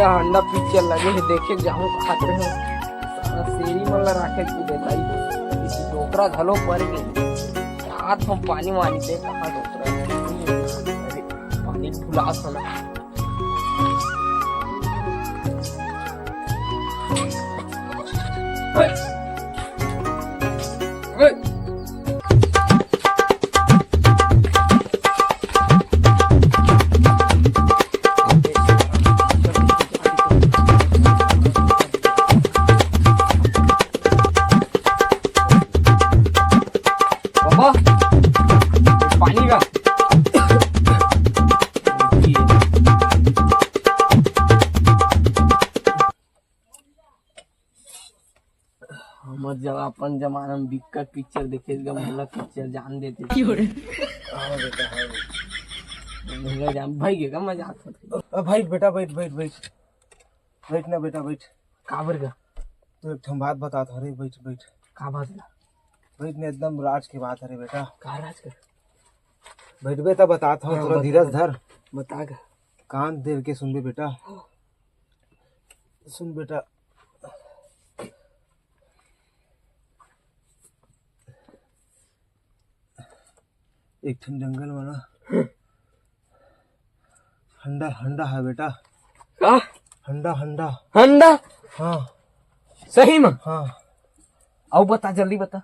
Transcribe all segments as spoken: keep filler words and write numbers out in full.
हंडा पिक्चर लगे हे, देखे जाहूं कहात रहे। साला सेरी मन ला राखे के बेटा, इसी डोकरा घलो पर गे। हाथ में पानी वानी दे, कहाँ डोकरा? अरे, पानी भुला साला। पानी का। हमर जब अपन जमाना में बिक्कट पिक्चर देखे, एकदम भला पिक्चर जान देते। हाँ बेटा, हाँ। भैया जान, भाई के का मजाक होते। अ, भाई, बेटा, बैठ, बैठ, बैठ। बैठ ना बेटा, बैठ। काबर का? तो एक ठन बात बतात हरे, बैठ, बैठ। का बात ला? बैठ ना, एकदम राज के बात हरे बेटा। का राज का? बैठबे त बतात हूँ, हाँ, थोड़ा बता, धीरज धर। बता का। कान देर के सुनबे बेटा। हाँ। सुन बेटा, एक ठन जंगल में ना हंडा, हंडा है बेटा। का? हंडा, हंडा। हंडा? हाँ। सही में? हाँ। अउ बता, जल्दी बता।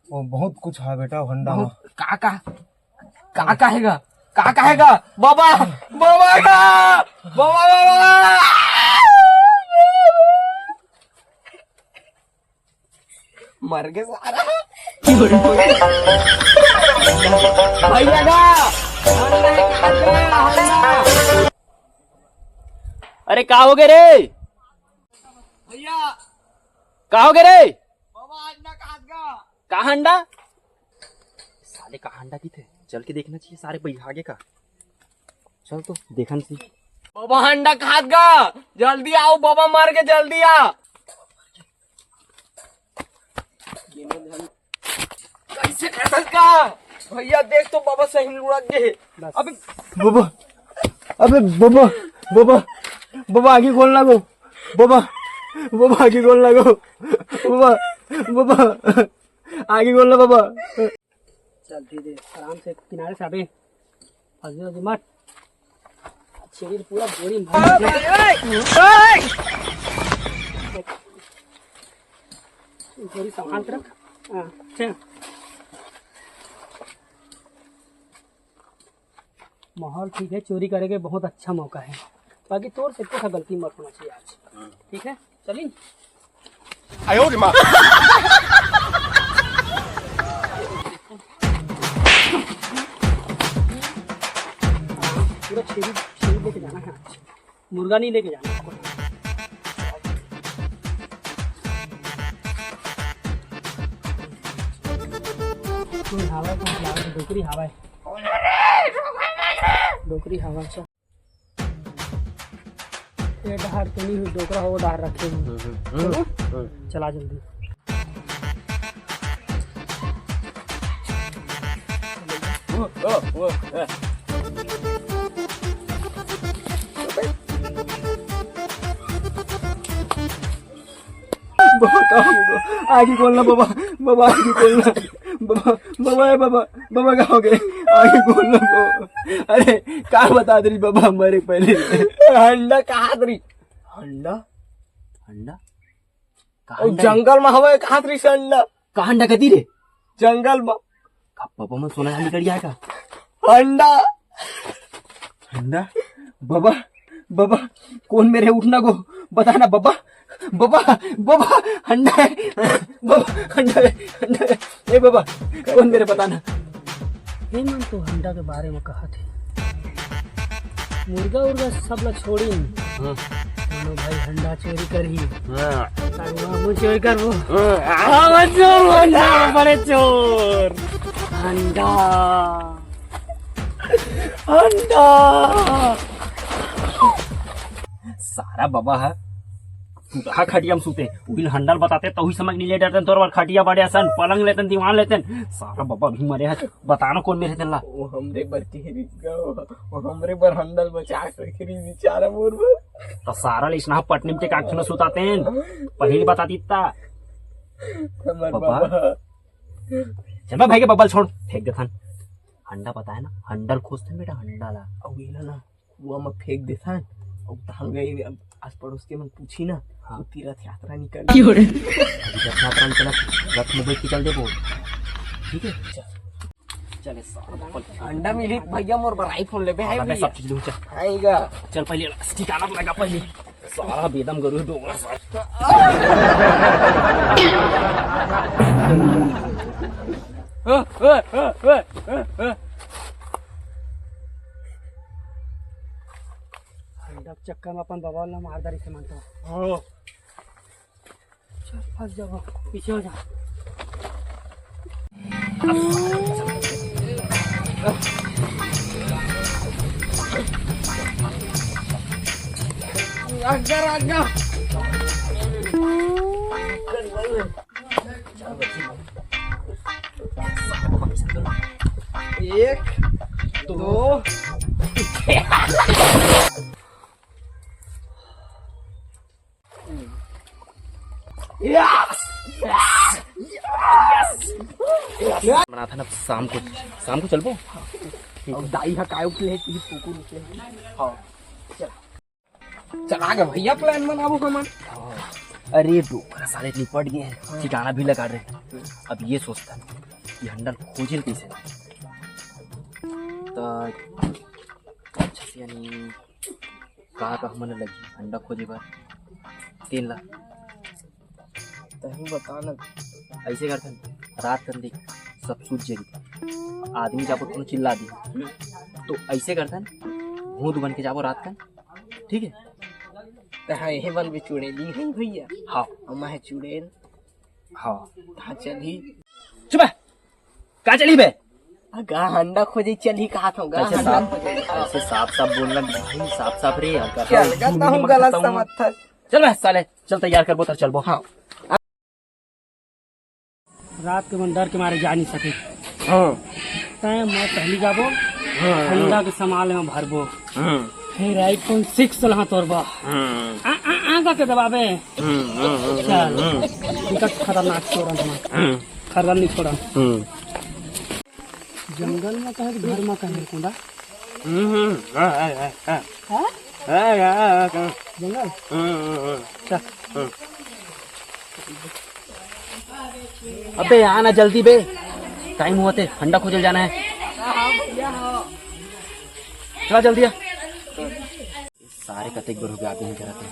वो बहुत कुछ है बेटा, वो हंडा में। बहुत? का, का? का, का हेगा? का, का हेगा? बाबा, बाबा का, बाबा, बाबा। मर गे सारा। भैया का। अरे, का हो गे रे? भैया। का हो गे रे? बाबा, आज ना कहात गा। का हंडा? साले का हंडा किथे? चल के देखना चाहिए, सारे बैठा के का। चल तो देखन सी। बाबा हंडा कहात गा, जल्दी आओ, बाबा मर गे, जल्दी आ। कैसे कर सकता? भैया देख तो बाबा सही में लुढ़क गे। बस। अबे बाबा, अबे बाबा, बाबा, बाबा आँखी खोल ना गो। बाबा, बाबा आँखी खोल ना गो। बाबा, बाबा आँखी खोल ना बाबा। चल ठीक है, आराम से किनारे से अबे। फंसबे उसबे मत। छेड़ी पूरा बोरी में भर दे। बोरी संभाल के रख। हाँ, चल। माहौल ठीक है, चोरी करे के बहुत अच्छा मौका है, बाकी तोर से कुछ गलती मत होना चाहिए आज। ठीक है, चलिए। पूरा छेरी, छेरी लेके जाना है आज, मुर्गा नहीं लेके जाना है। कोई हवा है, कोई हवा है, डोकरी हवा है। डोकरी हवा है, चल। ये डहार तो नहीं हुई, डोकरा हो डहार रखे हुए। हम्म, हम्म, चलो, हम्म। चला जल्दी। बाबा, का हो गया? आँखी खोलना बाबा, बाबा आँखी खोलना। बाबा, बाबा, ए बाबा, बाबा का हो गए? आँखी खोलना बाबा। अरे, का बतात रही बाबा, मरे पहले। हंडा कहात रही। हंडा? हंडा? का ओ, हंडा? जंगल में हवा कहात रही से हंडा। का हंडा कती रे? जंगल में। का बाबा मन सोना चांदी करिया का? हंडा। हंडा? बाबा, बाबा, कौन मेरे उठना को? बताना बाबा, बाबा, बाबा, हंडा है, बाबा, हंडा है, हंडा है। ए बाबा, कौन मेरे बताना? हे मन तो हंडा के बारे में कहा थे। मुर्गा उर्गा सब ला छोड़िन। हाँ। मानो भाई हंडा चोरी करही। हाँ। तारू हम चोरी करबो। हाँ। हम चोर, हंडा बड़े चोर। हंडा। हंडा। सारा बाबा है। सुतहा खटिया में सुते, उहिल हंडल बताते, तोही समझ नहीं ले डरते, तोर बर खटिया बड़े असन, पलंग लेते, दीवान लेते। सारा बब्बा भी मरे है, बताना कौन मेरे तेला। वो हमरे बर के रिस गा, वो हमरे बर हंडल बचा के रखे रही बेचारा मोर बर। तो सारा ले इसना पटनी में टेका के न सुताते हैं, पहली बता दीता। हमर बब्बा। बब्बा। चल बे भाई के बब्बा ल छोड़, फेंक देथन। हंडा पता है ना, हंडल खोजथन बेटा, हंडा ला। अउ एला ना, कुआं म फेंक देथन। अउ तहां गए, अब आस पड़ोस के मन पूछी ना, हाँ। वो तीरथ यात्रा निकल। क्यों रे? तीरथ यात्रा निकल, रथ में बैठ के चल देबो। ठीक है, चल। चले साला, अंडा मिली भैया, मोर बर iPhone लेबे है हाँ, मैं भैया। सब चीज लूँ, चल। आएगा। चल पहले ठिकाना लगा पहले। सारा बेदम गरु है डोंगरा सारा। अंडा के चक्कर में अपन बबा ला मार डारी से मानता। हाँ। चल, फंस जाओ, पीछे हो जा। आगा, आगा। एक, दो। Yes! Yes! Yes! मनाथन अब शाम को, शाम को चलबो। अब दाई हा काय उठले है, कुकुर उठले है। हाँ। चल। चला गे भैया, plan बनाबो हमन। अरे डोकरा साले निपट गए हैं, ठिकाना भी लगा रहे हैं। अब ये सोचथन कि हंडल खोजे कैसे। तो अच्छा से यानी का का हमन ल लगही अंडा खोजे बर? तेन ला। तहीं बता न। अइसे करथन, रात कन देख, सब सूत जही। आदमी जाबो त कोनो चिल्ला दी। तो अइसे करथन, भूत बन के जाबो रात कन, ठीक है? त हाँ, एहे बन भी चुड़ैल ही है भैया। हाँ। हम है चुड़ैल। हाँ। हाँ, चलही। चुप है। का चलही बे? गा हंडा खोजे चलही कहा था, गा कैसे हंडा साफ, खोजे। कैसे साफ साफ बोलना भाई, साफ साफ रे यार, का चल, का हूँ गलत समझता। चल बे साले, चल तैयार करबो, तर चलबो। हाँ। रात के मन डर के मारे जा नहीं सके। हाँ। तैं मैं पहली जाबो, हाँ, हंडा हाँ। के सामान में भरबो। हाँ। फिर iPhone six लहा तोरबा। हाँ। आ, आ, आ, का के दबाबे। हम्म, हम्म, हम्म, चल, हम्म। निकट खतरनाक चोरन हमार। हम्म। खरगन नहीं छोड़न। हम्म। जंगल में कहे, घर में कहे, कुंडा? हम्म, हम्म, हाँ, हाँ, हाँ, हाँ। हाँ? हाँ, हाँ, हाँ, हाँ। जंगल? हम्म, हम्म, हम्म। चल। हम्म। अबे, आ ना जल्दी बे, time होते, हंडा खोजल जाना है। चला जल्दी आ। सारे कतेक बेर हो गया, आते नहीं करते।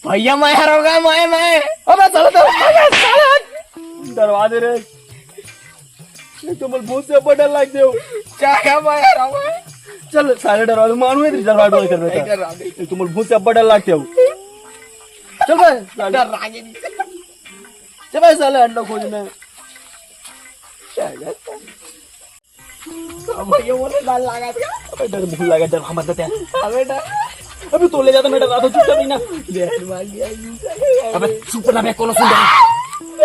भैया, मैं हर होगा, मैं, मैं। अबे, चलो, चलो, चलो, चलो। डरवा दे रे। एक तो मोला भूत से अब्बड़ डर लगथे। क्या, क्या, मैं हर होगा? चल, साले डरवा दे, मानू है, डरवा दो, कर बेटा। डरवा दे। एक तो मोला भूत से अब्बड़ डर लगथे। चल बे, साले। डर लागे नहीं। चल बे, साले, अंडा खोजने। क्या है? अब ये बोले डर लगा दिया। अबे डर भूल लगा, डर हम बता। अबे डर। अबे तो ले जाता, मैं डरा दो, चुपचाप ही ना। जहर मार गया। अबे चुप ना बे, कोनो सुन रही।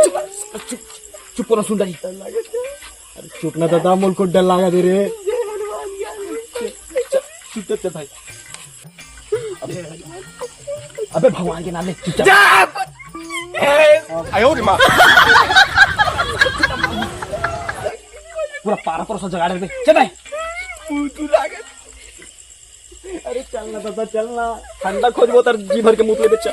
चुप, चुप, चुप, कोनो सुन रही। डर लगा दिया। अरे चुप ना दादा, मोला को डर लगा दे रे। जहर मार गया। चुप, चुप, चुप भाई। अबे, अबे भगवान के नाम ले, चुपचाप। जा! ए! आयो रे माँ। पूरा पारा परोसा जगा दे बे। चल बे। तू, तू लागत। अरे चल ना दादा, चल ना। हंडा खोजबो तर जी भर के मुतले बच्चा।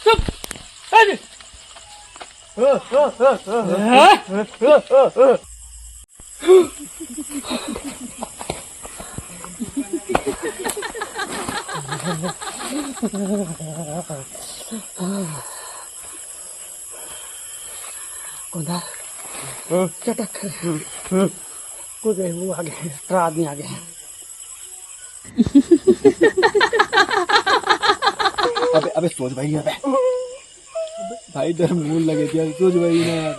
चुप। कौन था? हाँ? चटक। हाँ, हाँ। कोई गए, वो आ गए, ट्रा आदमी आ गए। अबे, अबे, सोच भाई, अबे। भाई, डर मुंह लगे दिया, सोच भाई ना यार।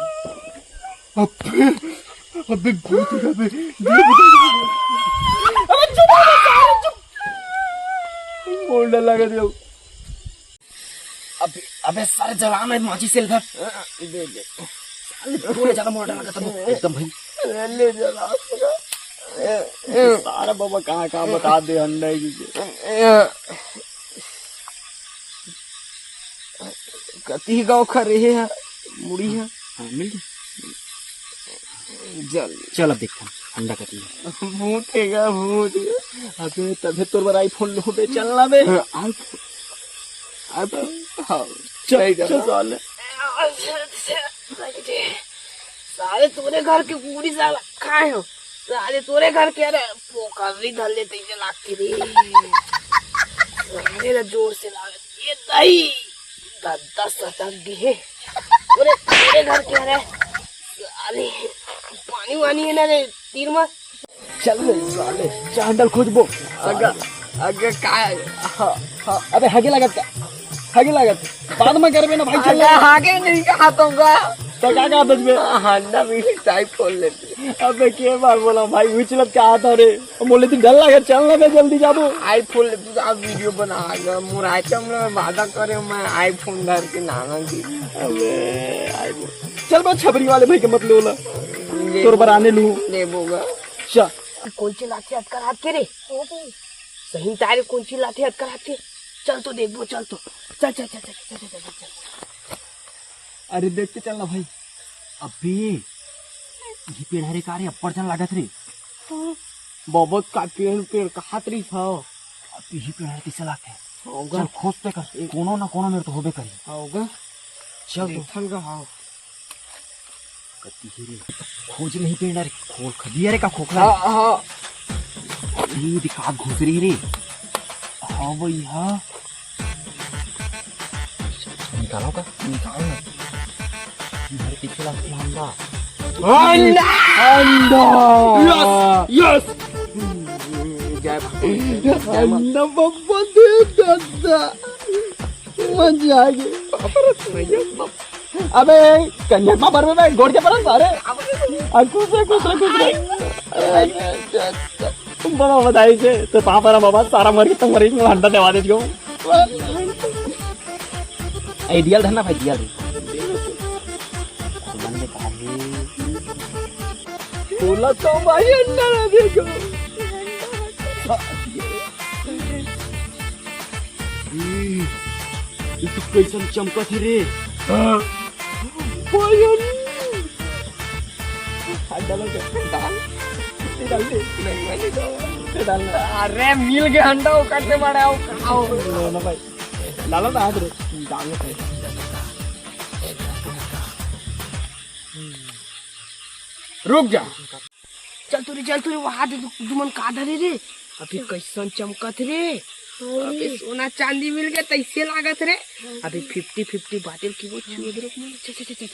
अबे, अबे, भूत है, अबे। अबे, चुप, अबे, सारे चुप। मुंह डर लगे दिया। अबे, अबे, सारे जलाना है माचिस से इधर। दे, दे। साले, तूने ज्यादा मोटा लगा था, एकदम भाई। ले जला। सारा बाबा कहाँ, कहाँ बता दे, हंडा है जी। कती गाँव खा रहे हैं, मुड़ी है। हाँ, मिल गया। जल। चल, अब देखता हूँ, अंडा कती है। भूत है गा, भूत। अबे, तबे तोर बर iPhone लो बे, चल ना बे। हाँ, iPhone। iPhone, हाँ। चल, चल, चल। साले तोरे घर के पूरी साला खाए हो। साले तोरे घर के, अरे, पोकरी धर ले तैसे लागती रे। साले ना जोर से लागत। ये दही। दद्दा सटक गे हे। तोरे, तोरे घर के, अरे, साले, पानी वानी है ना रे, तीर में? चल बे, साले, चांडल खोजबो। अगर, अगर का, हाँ, हाँ, अबे, हगे लागत का? हगे लागत। बाद में करबे ना भाई, चल अगर ना। हगे नहीं कहा तो का? तो का कहा तुझ में? हाँ, ना, भी टाइप खोल लेते। अबे, के बार बोला भाई, उछलत का आता रे? मोले तो डर लगे, चल ना बे, जल्दी जाबो। iPhone ले, तू आप video बना, अगर मोर item में वादा करे, मैं iPhone धर के नाना जी। अबे, iPhone। चल बे, छबरी वाले भाई के मत ले ओला। ले तोर बर आने लू। लेबो गा। चल। कौन ची लाठी अटकर हाथ के रे? सही तारे कौन ची लाठी अटकर हाथ के? चल तो देखबो, चल तो। चल, चल, चल। अरे देख के चल ना भाई। अबे, ये पेड़ हरे का रे, अब्बड़ जन लागत रे। हाँ। बहुत का पेड़, पेड़ कहात रही था। अबे, ये पेड़ हरे कैसे लागत है? होगा। चल, खोज तो कर, कोनो ना कोनो मेर तो होबे करी। होगा। चल तो। देखन का, हाँ। कती हे रे? खोज नहीं पेड़ रे, खोल खदिया रे का खोखला। हाँ, हाँ। ये दिखा घुस रही रे। हाँ भाई, हाँ। निकालो का? निकाल ना। इधर पीछे ला, अंडा। अंडा! अंडा! Yes! Yes! जय भगवान। अंडा बब्बा दे दादा। मजा आ गया। अबे, कन्या पापड़ में मैं गोड़ के पड़ा सारे। आ, खुश रहे, खुश रहे, खुश रहे। बड़ा बधाई से, तो पापड़ बाबा सारा मर के तुम मरीज में हंडा देवा दे दियो। ए, दियल धरना भाई, दियल। मन में कहा है? बोला तो भाई, अंडा ना देखो। ये तो कैसन चमकत है रे। हाँ। भाई, अंडा। डाल, डाल, डाल, डाल, डाल, डाल। अरे, मिल गया अंडा, वो कट से मारा, वो खाओ। लो ना भाई। डालो ना हाथ रे। डालो भाई। रुक जा। चल तो रे, चल तो रे, वहां दे, तू, तू मन का धरे रे? अभी कैसन चमकत रे? अरे। अबे सोना चांदी मिल गया, तैसे लागत रे। अभी fifty fifty बाटल की वो छुए दे रे। चल, चल, चल। जल्दी, जल्दी,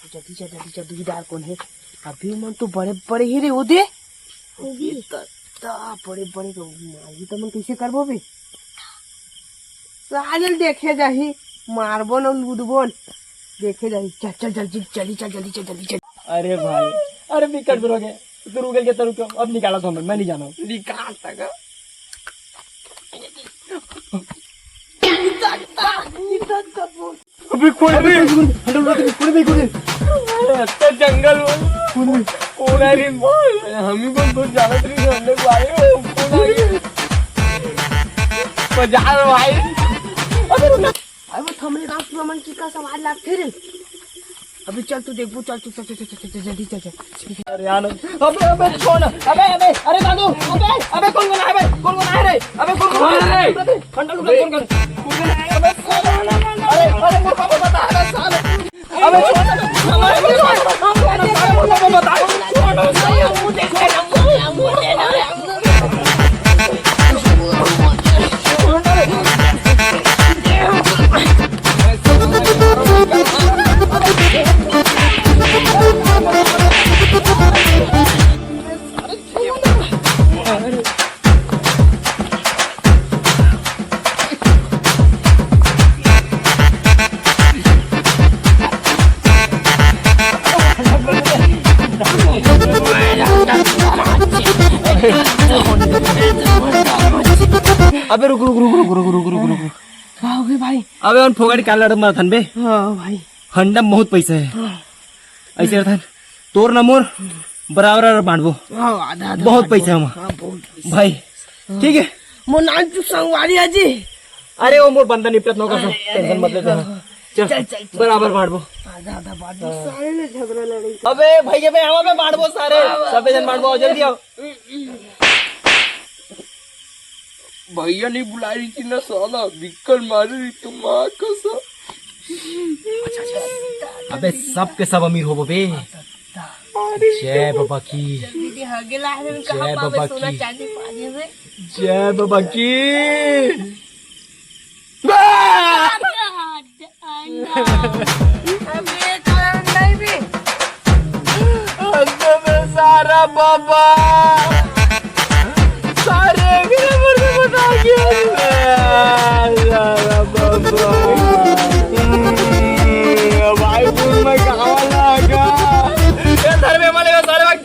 जल्दी, जल्दी, जल्दी, जल्दी, डाल कौन है? अभी मन तो बड़े, बड़े ही रे, वो दे। वो भी। ये त-, त-, बड़े, बड़े तो मारी तो मन कैसे करबो बे? साले देखे जाही, मारबो न लूदबो न। देखे जाही, चल, चल, जल्दी, जल्दी, चल, जल्दी, चल, जल्दी, चल। अरे भाई, अरे विकट ब्रो के, तू रुकल के तरू क्यों? अब निकाला तो हमें, मैं नहीं जाना हूँ। निकाल तक। अबे कोई भी, कोई भी, कोई भी, कोई भी। तो जंगल में कोई भी। कौन है रे? हम ही को बहुत ज्यादा तरीके से हमने को आए हो, कौन आ गया? मजा आ रहा भाई। अबे रुक ना। अबे थंबनेल डांस में मन की का सवाल लागथे रे। अबे चल तू देखबो, चल तू, चल, चल, जल्दी चल, चल। अरे यार, अबे, अबे, छोड़ ना। अबे, अबे, अरे दादू, अबे, अबे, कौन बना है बे? कौन बना है रे? अबे, कौन बना है रे? फंडा लुटा, कौन कर? कौन बना है? अबे, अरे, अरे, मुर्गा को बता, अबे, साले। अबे, छोड़ ना। अबे, छोड़ ना। अबे, मुर्गा को बता। छोड़ ना, साले। अबे रुक, रुक, रुक। का हो गए भाई? अबे उन फोकट का लड़ मारा थन बे। हाँ भाई। हंडम बहुत पैसा है। हाँ। ऐसे रथन, तोर ना मोर बराबर बांटबो। हाँ, आधा, आधा बहुत बांटबो। पैसा है वहाँ। हाँ, बहुत पैसा। भाई, हाँ। ठीक है। मोर नाम तू संगवारी है जी। अरे वो मोर बंदा निपटत नौकर से, अरे, अरे, टेंशन मत ले अरे, तू। हाँ। चल, चल, चल, चल। बराबर बांटबो। आधा, आधा बांटबो। हाँ। सारे ने झगड़ा लड़े। अबे भैया बे, आवा बे बांटबो सारे। हाँ, सब जन बांटबो, जल्दी आओ। भैया नहीं बुला रही थी ना साला, बिक्कल मार रही तो माँ कसम। अबे सब के सब अमीर होबो बे। जय बाबा की। जय बाबा की। जय बाबा की। अबे, काला अंडा ही भी। अंडे में सारा बाबा। सारे मेरे मुर्गे बता गया। सारा बाबा। भाई, फूल में कहाँ लगा? ये धर्मे वाले का सारे भाई।